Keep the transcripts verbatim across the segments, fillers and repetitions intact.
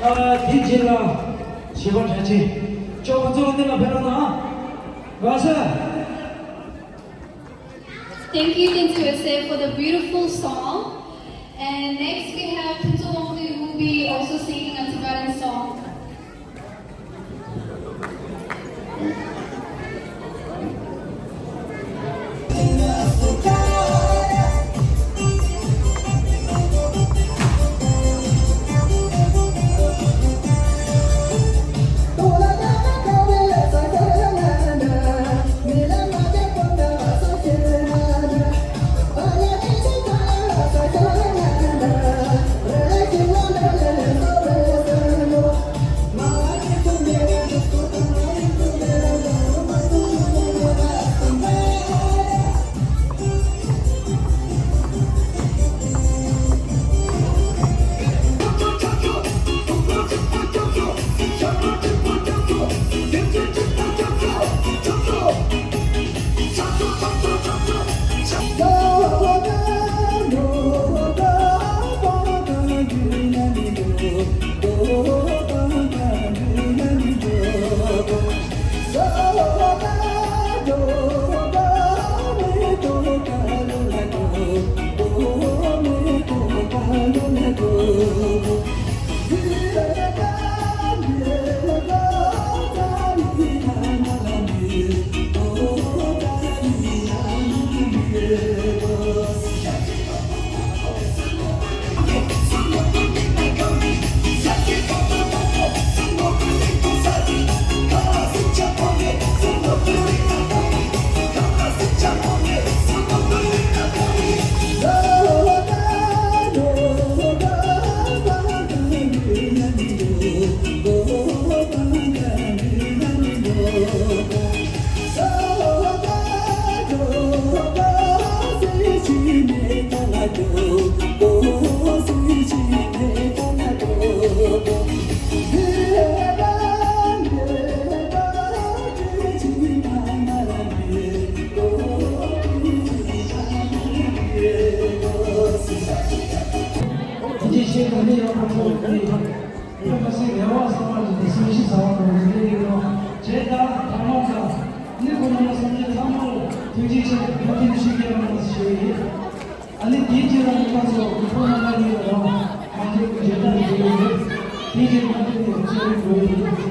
ཨ། དེའི་རྗེས་ལ་བཞི་པ་གྲྭ་ཆེན་ཅོག་ཁོ་ཚོ་འདི་ལ་ཕེབས་རོགས་གནང་། དགའ་ས། Thank you, Tenshu Yosef, for the beautiful song. And next we have Tenshu Wangdi, who will be also singing a Tibetan song. ཐོན་པ་སྲིད་རེ་བ་གསར་བ་ལས་ཏེ་སེམས་ཤིང་ཟ་བ་དང་འཇིག་རྟེན་ཡིན་ནོ། བྱས་ད་ཐ་མ་ད་ནི་ཁོ་ན་སངས་རྒྱས་ཚང་མ་ལ་ཐུགས་རྗེ་ཆེ་བཀའ་དྲིན་ཆེ་སྐྱེ་རང་ལ་ཞུ་ཡི། ཨ་ནི་དེའི་རྗེས་ལ་ནི་ཁོ་ཚོ་ཁོ་ན་ལ་ཡོད་རང་མ་འཇིག་རྟེན་འཇིག་རྟེན་ཡོད་ཡོད། དེའི་རྗེས་ལ་ནི་ཁོ་ཚོ་ཡོད་ཡོད།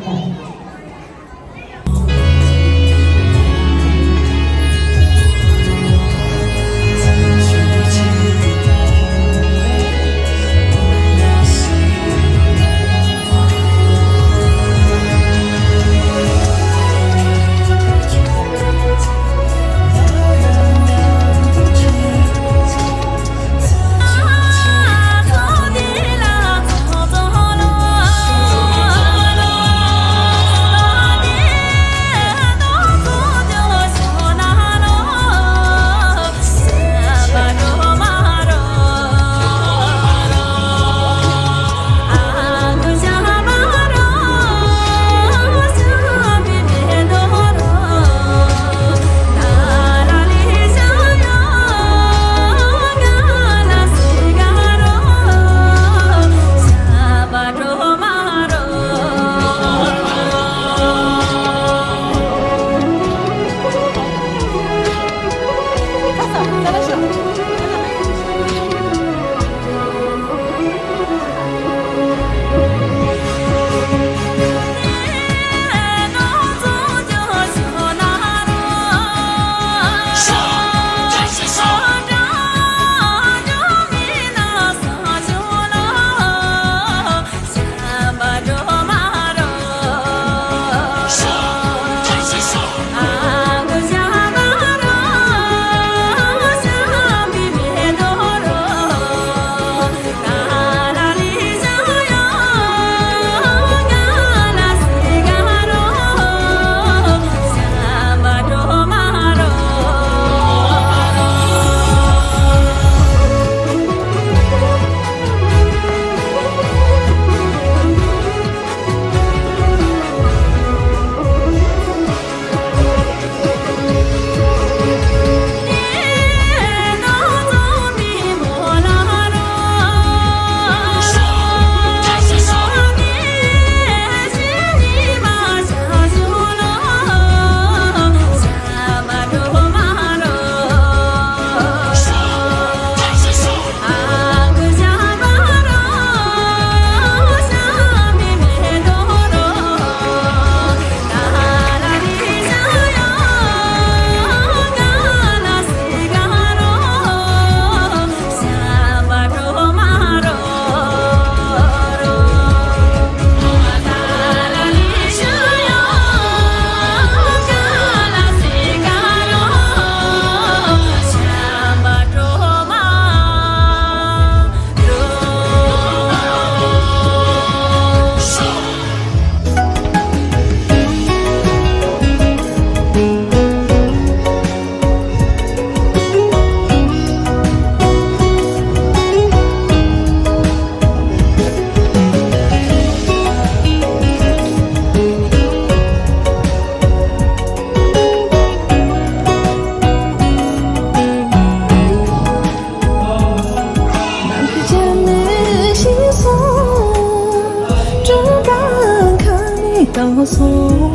དང་སོང་།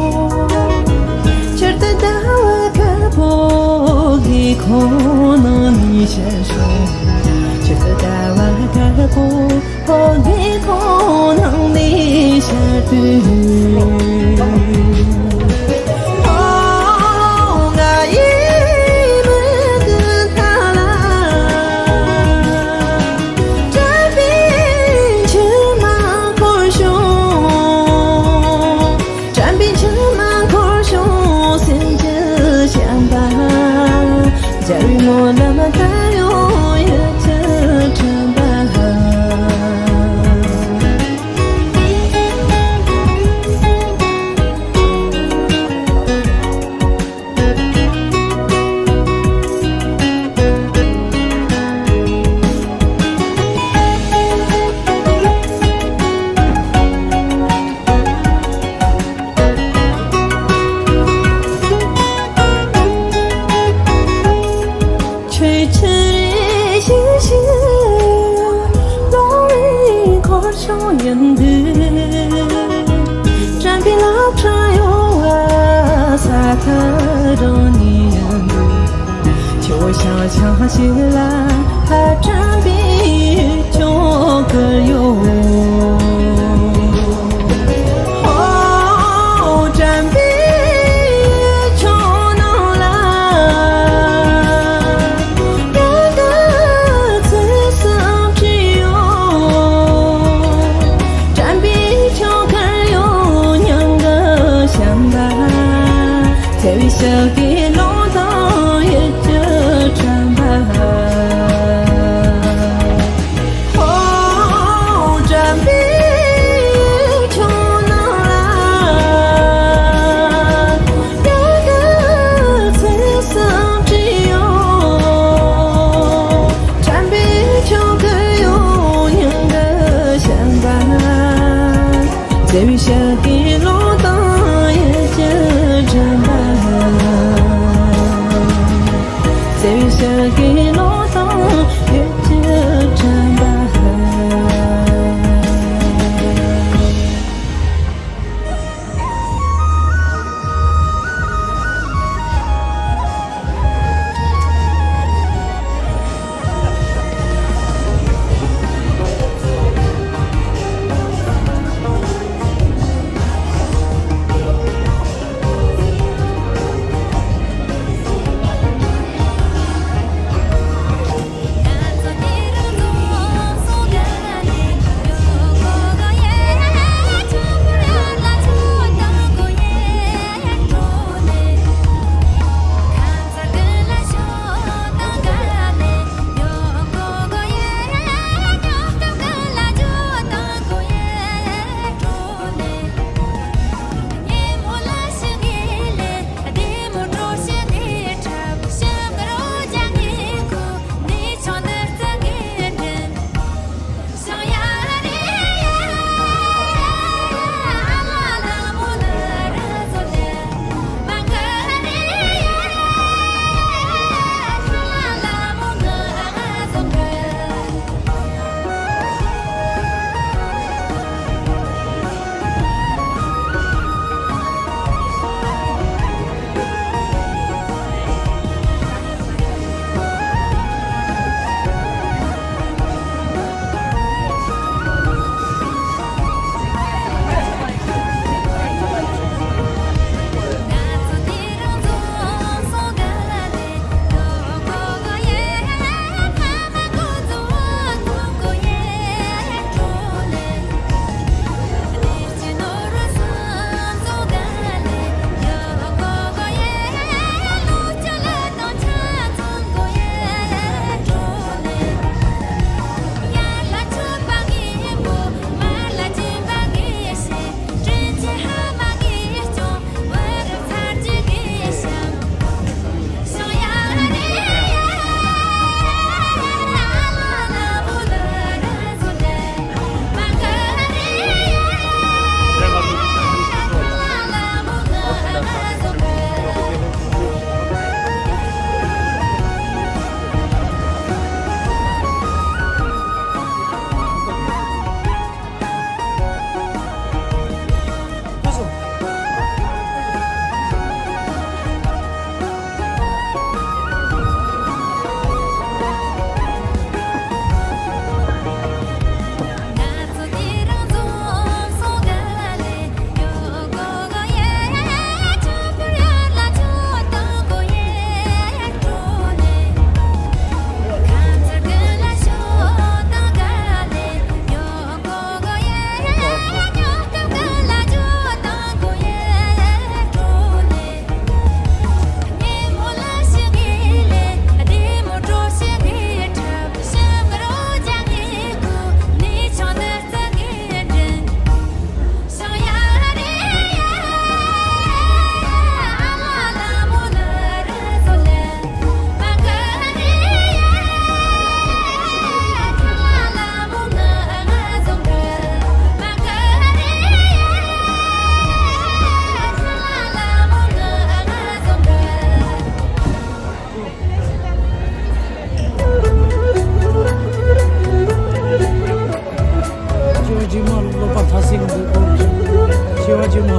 ཆར་དུ་ཟླ་བ་དཀར་པོ་གི་ཁོ་ནང་ནས་ཤར་བྱུང་། ཆར་དུ་ཟླ་བ་དཀར་པོ་གི་ཁོ་ནང་ནས་ཤར་དུས། ཨོ་ང་ཡི་མིག་ཏུ་ཐལ་ལ། དྲན་པའི་མཆི་མ་འཁོར་བྱུང་། དྲན་པའི་མཆི་མ་འཁོར་བྱུང་། སེམས་ཀྱི་བྱམས་པ། རྒྱལ་བའི་སྨོན་ལམ་དར་ཡོང་། ཡིད་ཀྱི་དྲན་པ། ཆོས་ཆེན་ཞིག་ཞིག་ལོང་བའི་འཁོར་ཕྱོགས་ཡིན་དུས། དྲན་པའི་རླབས་ཕྲེང་གཡོ་བ་ས་མཐའ་རང་ནས་ཡིན་དུས། ཁྱོད་ཤང་ཤང་ཞིག་ལ་དྲན་པའི་ཆོས་གར་གཡོ། ཨོ་དྲན་པའི་ཆོས་ནང་ལ། ད་ལྟ་ཚུལ་བསམ་བྲིས་ཡོད། དྲན་པའི་ཆོས་གར་གཡོ། མྱང་གི་བྱམས་པ། བརྩེ་བའི་ཞབས་ཀྱིས་ཀློང་དང་ཡིད་ཀྱི་དྲན་པ། ཧོ། དྲན་པའི་ཆོས་ནང་ལ། ཡ་གི་ཚིག་གསུམ་བྲིས་ཡོད། དྲན་པའི་ཆོས་གར་གཡོ། མྱང་གི་བྱམས་པ། བརྩེ་བའི་ཞབས་ཀྱིས་ཀློང་དང་ཡིད་ཀྱི་དྲན་པ། བརྩེ་བའི་ཞབས་ཀྱིས་ཀློང་དང་ཡིད་ཀྱི་དྲན་པ། སེམས་འདི་ཀོ་ཆེ་བ་ཆེན་མོ།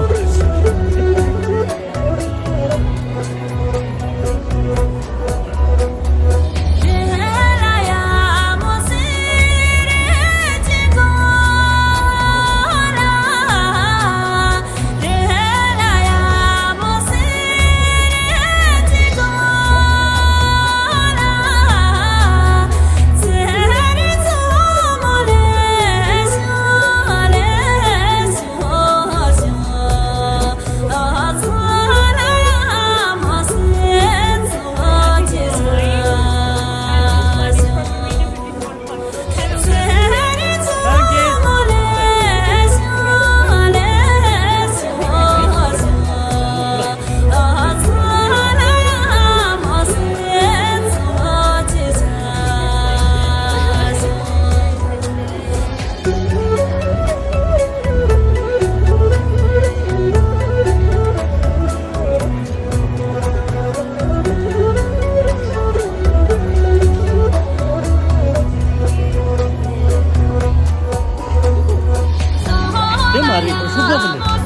དེ་མ་རེད། ཤུགས་པ་ཟིན་པས།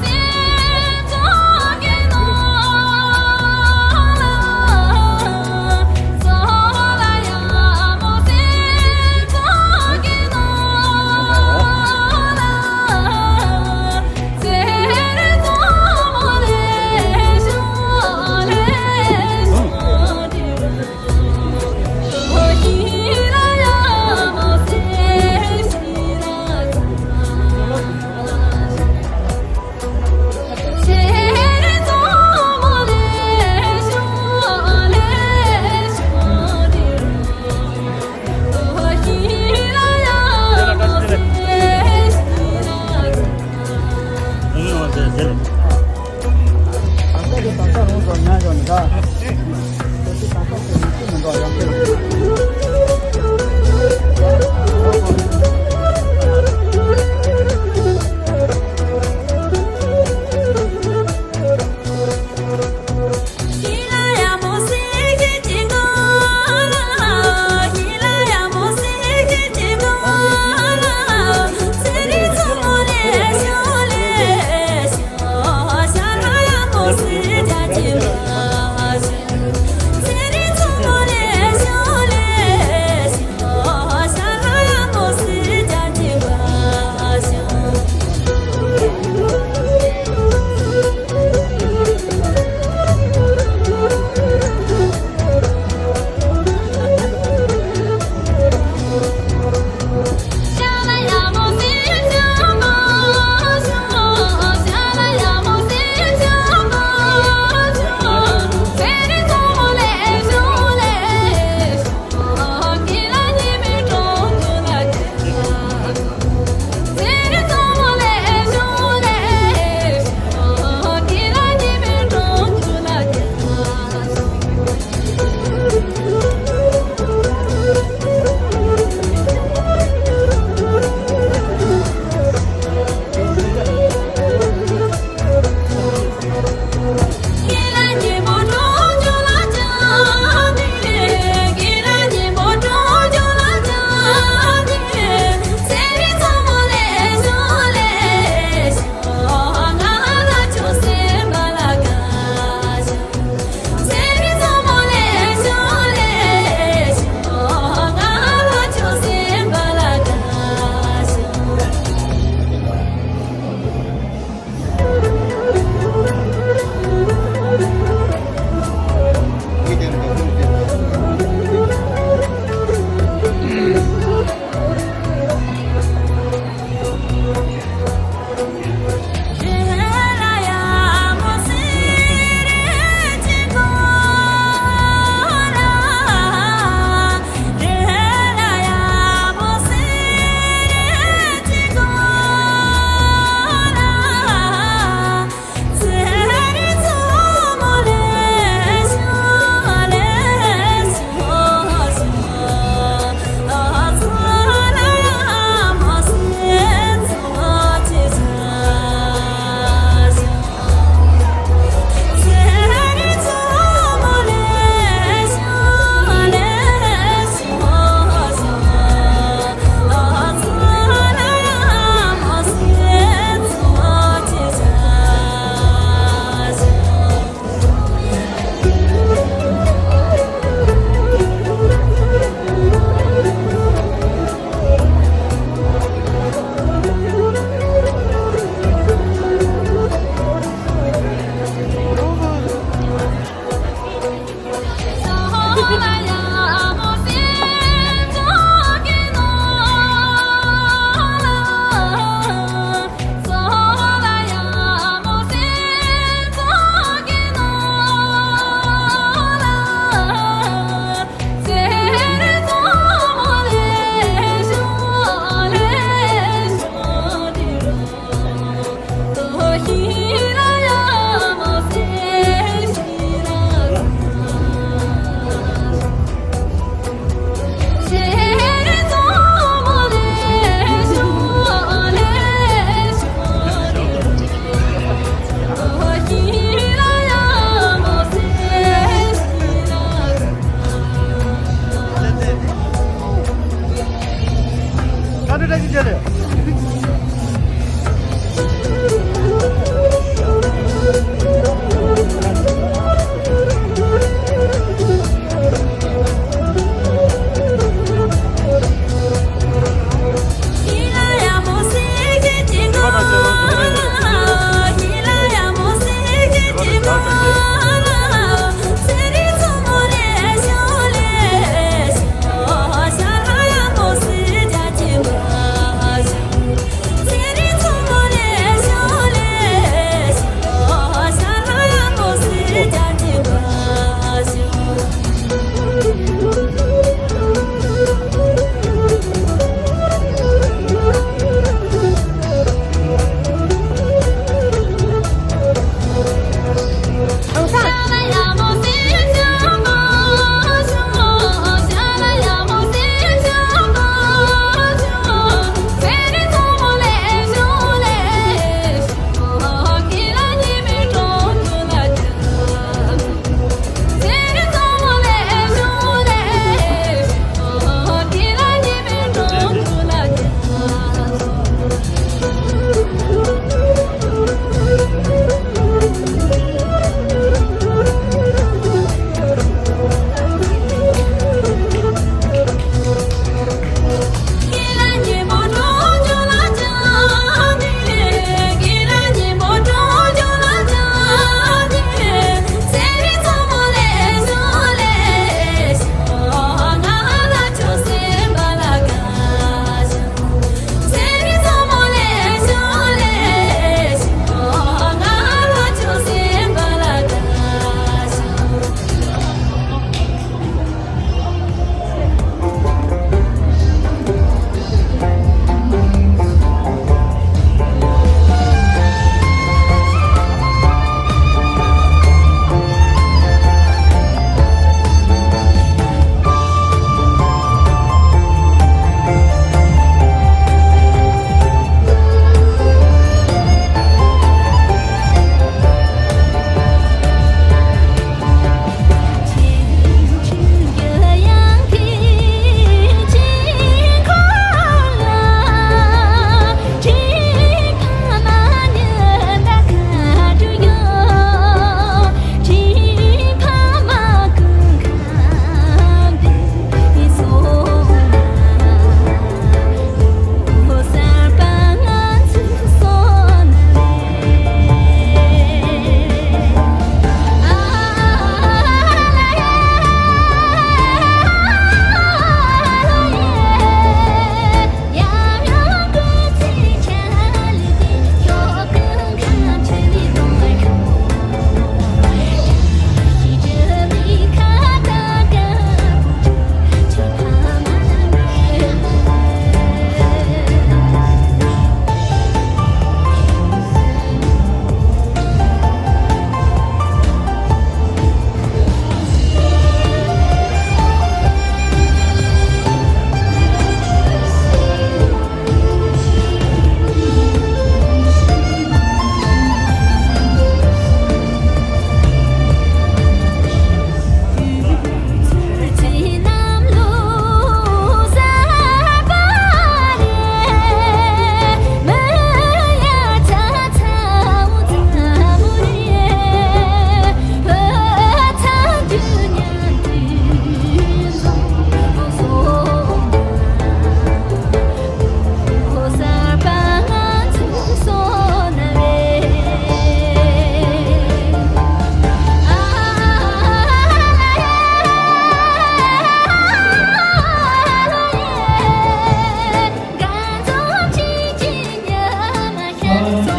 Thank you.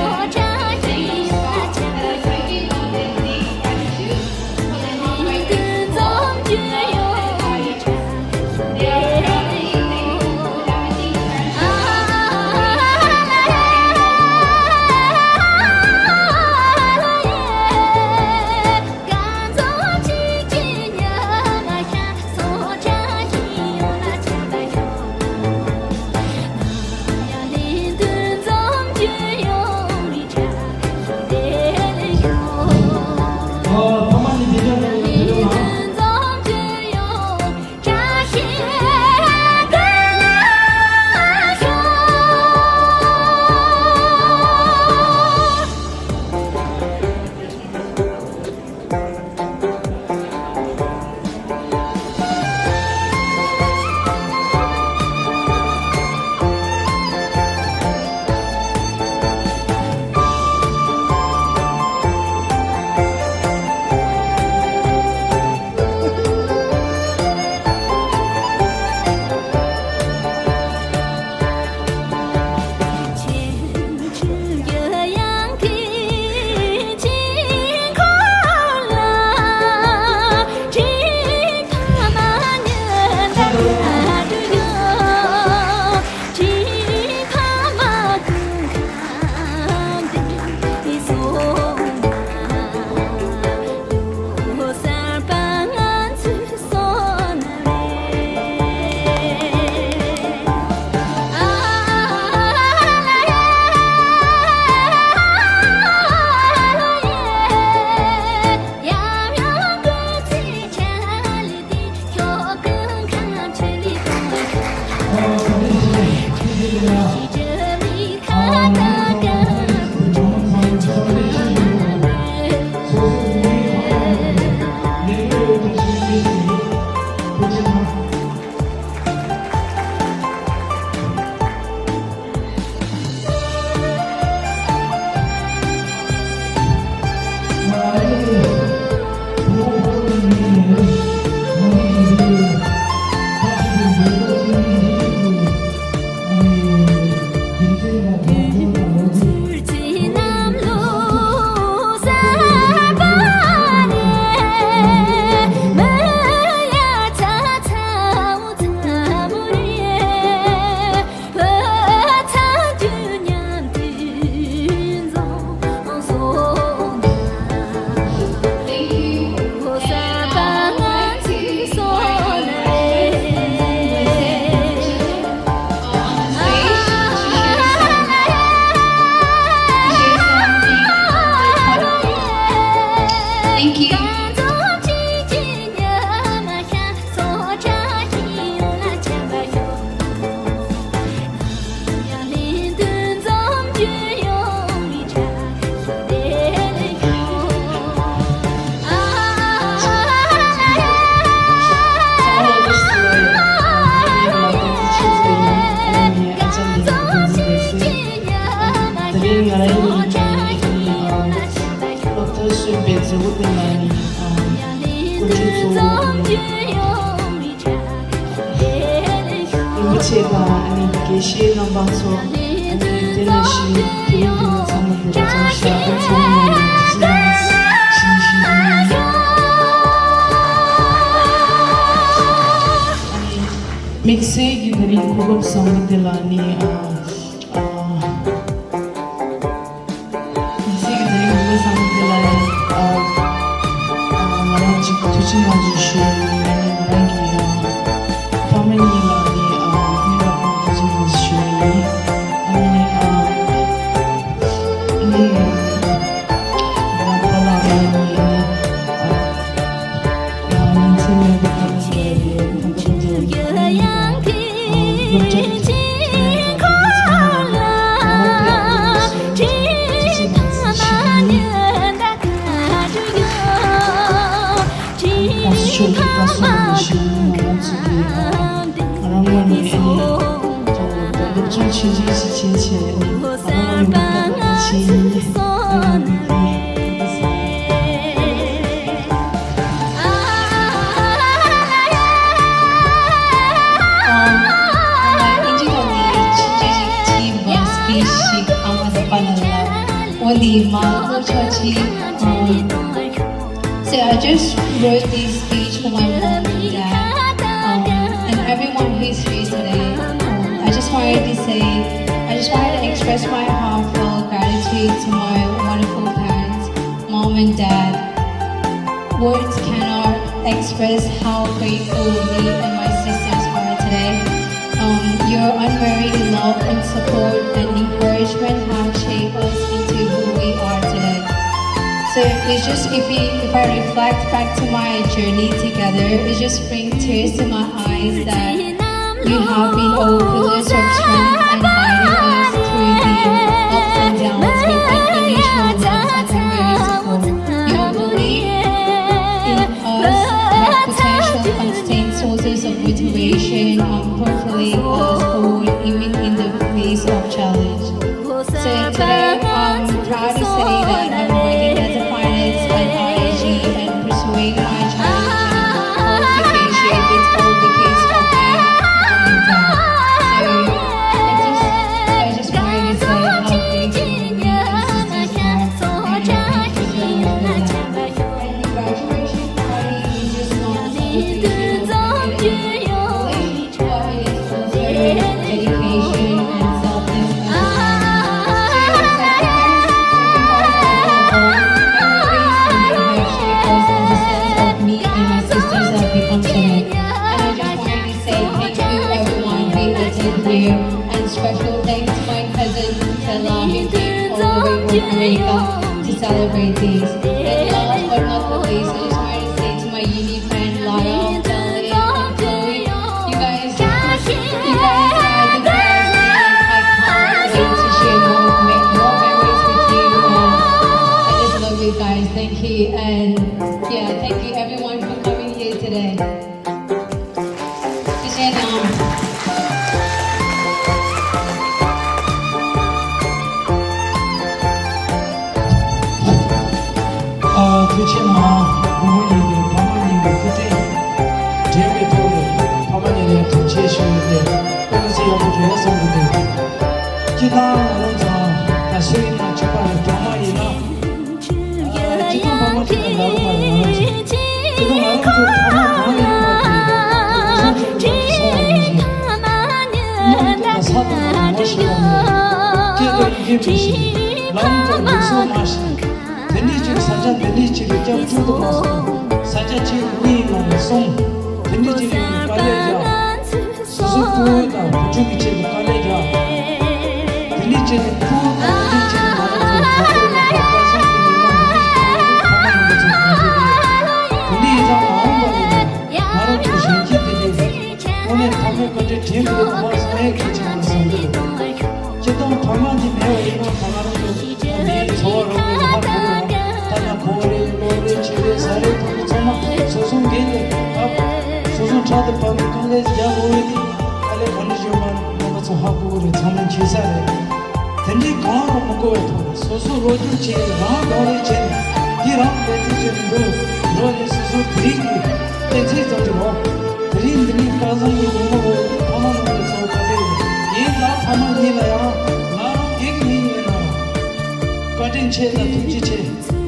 དེ་རིང་ང་རང་གི་སློབ་གྲྭ་གསོས་པའི་མཛད་སྒོ་དེ་ལ་ནི་ཨ་གོ་སྒྲིག་གཙོ་བོ་ཨ་ནི་རིན་པོ་ཆེ་དང་ཨ་ནི་དགེ་བཤེས་རྣམ་པ་ཚོ་ཨ་ནི་དེ་ནས་གཞི་དེ་རིང་དེ་ནས་ཚང་མ་དེ་ལ་འཛོམས་ཤག་ཨ་ཚང་མ་ལ་ཡང་ཞིག་ཞིག་ཡིན། དམིགས་བསལ་གྱི་དེ་རིང་གོ་སྐབས་བཟང་པོ་དེ་ལ་ནི་ཨ། ཨ། དམིགས་བསལ་གྱི་དེ་རིང་གོ་སྐབས་བཟང་པོ་དེ་ལ་ནི་ཨ། ཨ། ང་རང་གཅིག་ཐུགས་རྗེ་ཆེ་གནང་ཞུ་ཞུ་ཡིན། ཨ་ནི་ང་རང་གི་ཨ་ཕ་མ་གཉིས་ལ་ནི་ཨ་སྙིང་ཐག་པ་ནས་ཐུགས་རྗེ་ཆེ་གནང་ཞུ་ཞུ་ཡིན། ཨ་ནི་ཨ། ཨ་ནི་ང་རང་ཕ་ལ་ང་རང་གཉིས་ཨ་ནི་ཨ། འདི་མ་ལོ་ཆ་ཆི། Um, so I just wrote this speech for my mom and dad, um, and everyone who's here today. Um, I just wanted to say, I just wanted to express my heartfelt gratitude to my wonderful parents, mom and dad. Words cannot express how grateful me and my sisters are today. Um, your unwavering love and support and encouragement have shaped us into who we are today. So it's just, if we, if I reflect back to my journey together, it just brings tears to my eyes that you have been our pillars of strength and guiding us through the ups and downs with unconditional love and unwavering support. Your belief in us have potential constant sources of motivation, um, propelling us forward even in the face of challenge. So today, I'm proud to say that I'm working as a finance at I I G and pursuing my challenging qualification. It's all because of you, mom and dad. So I just, I just wanted to say how grateful we as sisters are. And thank you so much for that. And the graduation party is just not a celebration of graduating college, but it is also dedication and selfless. Me and my sisters have become so many. And I just wanted to say thank you everyone who attended here, and special thanks to my cousin Stella who came all the way from America to celebrate this. And last but not the least, I just wanted to say to my uni friend Lara, Belle, and Chloe, you guys, you guys are the best, and I can't wait to share more, more memories with you all. I just love you guys. Thank you, and yeah, thank you everyone for coming here today. 谢谢你们。 ཨ། ཐུགས་རྗེ་གནང་། བུ་མོ་གཉིས་ཀྱི་ཕ་མ་གཉིས་ཀྱི་སྐུ་དྲིན་དྲན་པའི་ཐོག་ནས་ཕ་མ་གཉིས་ལ་ཐུགས་རྗེ་ཆེ་ཞུ་ཡི་ཏེ། དཔེ་མི་སྲིད་ཡག་པོ་རེད་བསམ་གྱི་འདུག་སྤྱིར་བཏང་ང་རང་ཚོ་ད་སུ་ཡིན་ན་གཅིག་པ་རེད། གྲོགས་མ་ཡིན་ན། སྤྱིར་བཏང་ཕ་མ་ཞིག་ལ་ལབ་པ་རེད། ང་རང་ཚོ། སྤྱིར་བཏང་ང་རང་ཚོ་ཕ་མ་གང་ཡིན་པ་དེ་བཟང་ཕྱོགས་ཀྱི་སོང་བ་ཡིན་ཞིང་། སྙིང་དུ་ད་ས་དང་ངོ་ཤེས་པ་མེད། སྐད་དང་ཡི་གེ་མི་ཤེས། ལམ་དང་ལུགས་སྲོལ་མ་ཤེས། དེ་འདྲའི་ཅིག་ས་ཆ་འདི་འདྲའི་ཅིག་ལ་སྐྱབས་བཅོལ་དུ་མ་སོང་། ས་ཆ་གཅིག་གཉིས་མ་རེད་གསུམ། དེ་འདྲའི་ཅིག་ལ་དཀའ་ལས་རྒྱག་སོ་སོའི་སྤུ་གུ་དང་བུ་ཕྲུག་གི་ཆེད་དུ་དཀའ་ལས་རྒྱག་དེ་འདྲའི་ཆེད་དུ་སྤུ་གུ་དང་དེ་འདྲའི་ཆེད་དུ་ང་རང་ཚོ་གོ་སྐབས་ལ་ཕར་སྐལ་བཟང་གི་ལས་ཀ་འདི་འདྲའི་ཞིག་གནང་བའི་ཕ་མ་ཡིན་པ་ཚོ་གང་ཅི་རེད། དེ་འདྲའི་ཡིན་ཙང་མ་འོངས་པ་ལ་ཡང་ང་རང་ཚོ་གཞོན་སྐྱེས་དེ་འདྲའི་དངོས་གནས་ཕ་མའི་བཀའ་དྲིན་དྲན་དགོས་པ་སང་ཡང་གལ་ཆེན་པོ་བསམ་གྱི་འདུག་སྤྱིར་བཏང་ཕ་མ་འདི་མེད་པ་ཡིན་ན་ད་ང་རང་ཚོ་འདིའི་འཚོ་བ་རོལ་བའི་ཧ་གོ་རེད། ཐ་ན་ཕོ་རེད་ལོ་རེད་ཆེ་རེད་ཟ་རེད་འཐུང་རེད་ཚང་མ་སོ་སོ་འགན་ལས་བབས། སོ་སོ་ཕྲག་ཏུ་བབས་ནས་དཀའ་ལས་རྒྱག་དགོས་རེད། དེ་དཀའ་ལས་ག་འདྲ་བྱུང་བ་རྣམ་པ་ཚོ་ཧ་གོ་གི་རེད། ཚང་མས་མཁྱེན་གསལ་རེད། དེ་འདྲའི་གང་རུང་མི་དགོས་པའི་ཐོག་ནས་སོ་སོ་བློ་སྦྱོང་བྱས། རང་གདོང་ལེན་བྱས་ནས་དེ་རང་འབད་བརྩོན་བྱས་ནས་འགྲོ་འགྲོ་ནས་སོ་སོ་དེ་རིང་གི་གཏན་ཚིགས་ཙམ་གྱི་ལོ། དེ་རིང་འདི་ནས་སྐལ་བཟང་གི་ཉིན་མོ་ལོ། ཕ་མ་རྣམས་ལ་གཙོ་བོ་བཀའ་དྲིན་ཡིན་ཙང་ཕ་མ་གཉིས་ལ་ཡང་ང་རང་སྒེར་གྱི་ངོས་ནས་ཡིན་ན་བཀའ་དྲིན་ཆེ་དང་ཐུགས་རྗེ་ཆེ།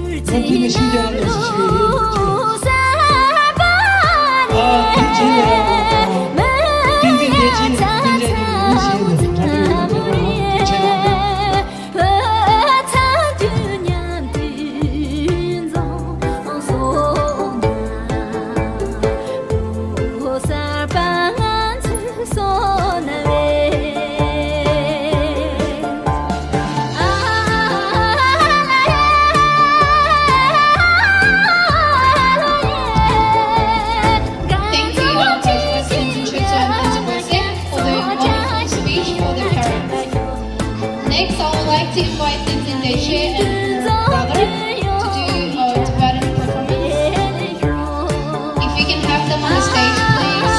ང་འདི་ནས་ཤིན་ཏུ་རང་ལ་སུ་ཞུ་ཡི་ཡིན། ཨ། དེ་རྗེས་ལ་ཡང་བསྟན་འཛིན་བདེ་ཆེན་བསྟན་འཛིན་གྱི་ཡིན་ཞེས་ནས་གྲ་སྒྲིག་ཡོད་པའི་ཁོ་རང་ཆེ་ན། Thank you, our graduates, Tenzin Shwetsö and Tenzin Wose, for the wonderful speech for the parents. Next, I would like to invite Tenzin Deche and her brother to do a Tibetan performance. If we can have them on the stage, please.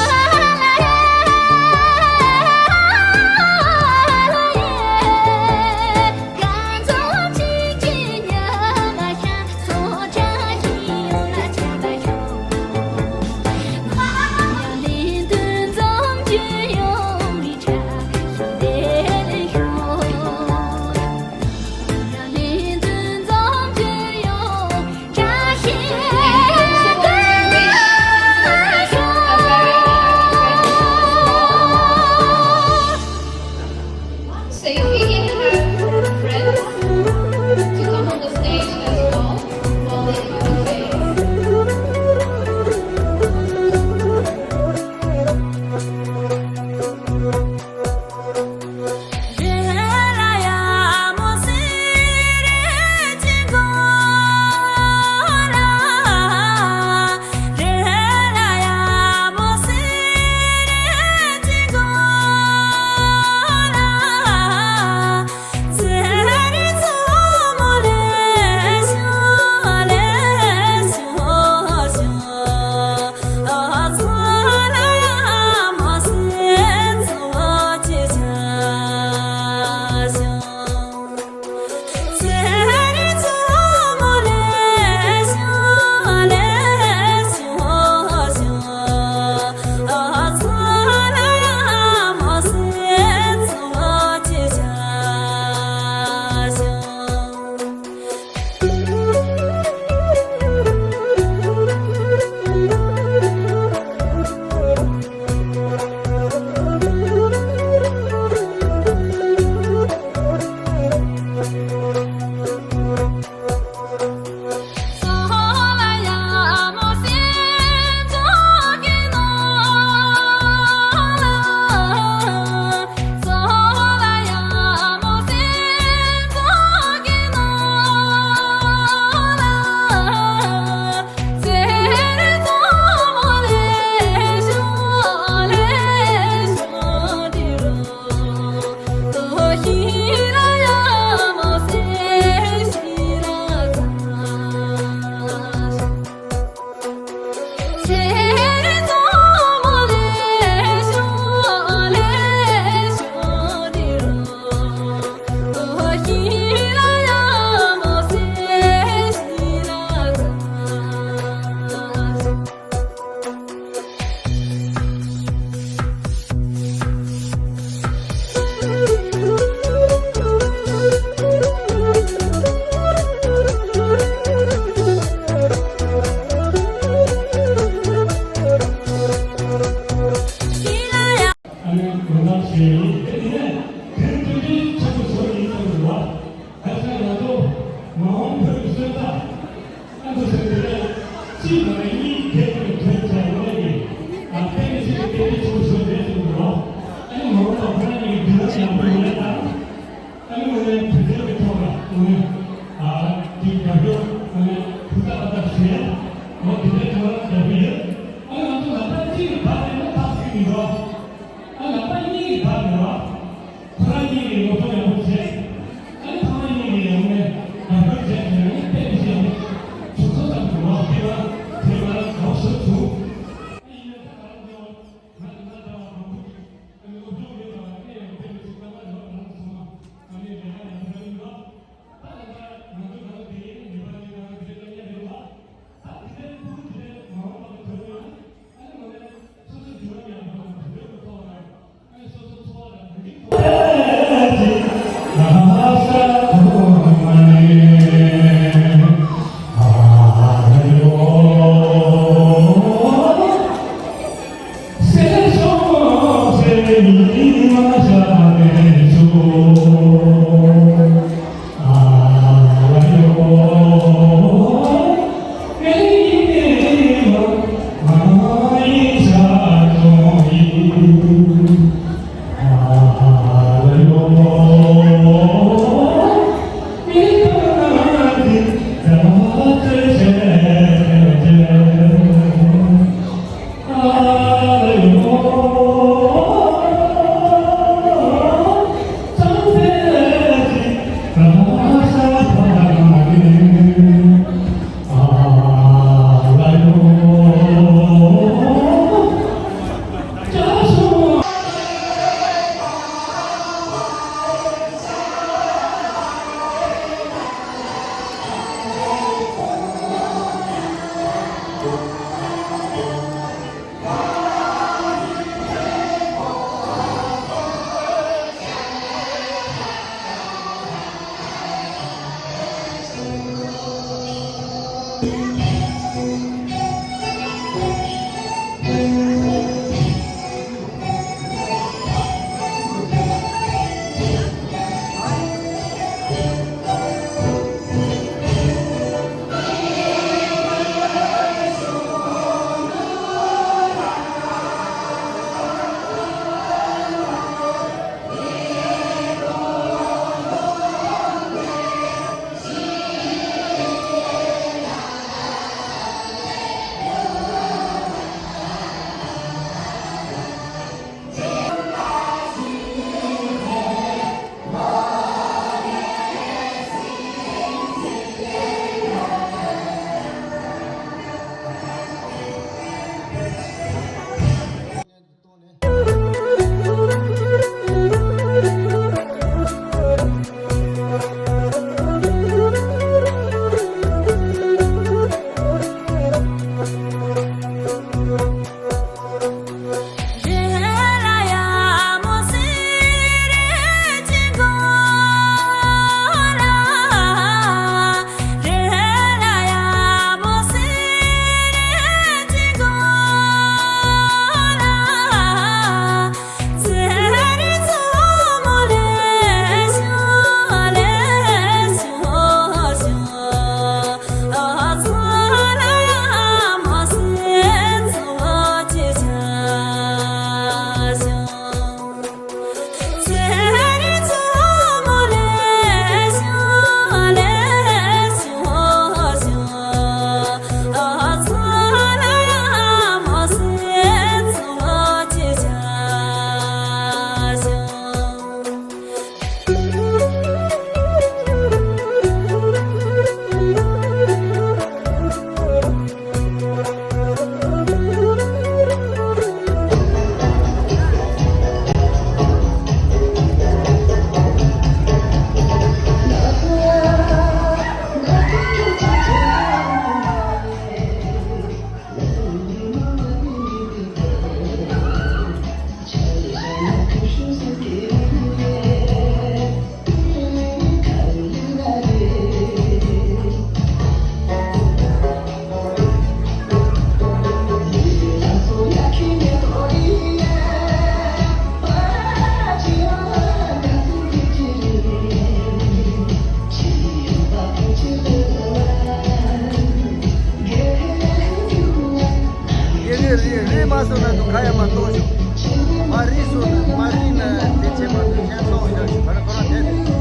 ཁ་ཡ་མ་གཏོང་ཞིག་མ་རིག་སོང་ན་མ་རིག་ན་དེ་བྱེད་མ་ཐུབ་གཞན་གཏོང་ཞིག་ཁ་ར་ཁོ་རང་དེ་དེ།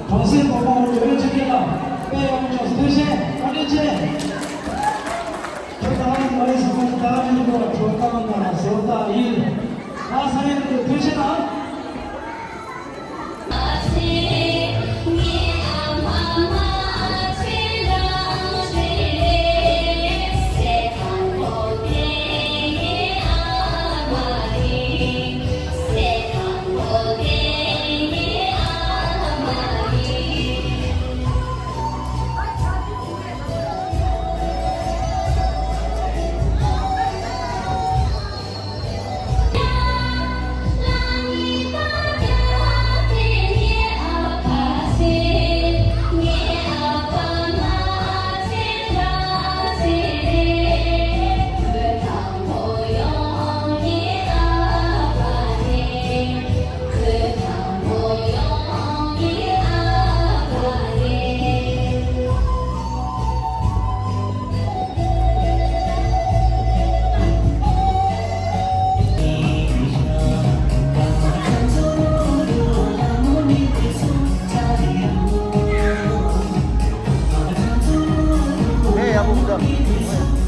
གྲོང་གསེབ་མི་མང་འོས་བསྡུ་ལ་དཔལ་ཡོང་ཅོག་སྟོད་གཞས་བཀའ་དྲིན་ཆེ། ཁྱོད་ད་ང་རེ་སོང་ད་རེ་འགྲོ་བ་གྲོགས་གང་ན་བཟོ་ལྟ་ཡིན། ང་ས་ཡིན་དུ་ཐུགས་ཆེ་ན། ཨེ་ཡག་པོ་འདུག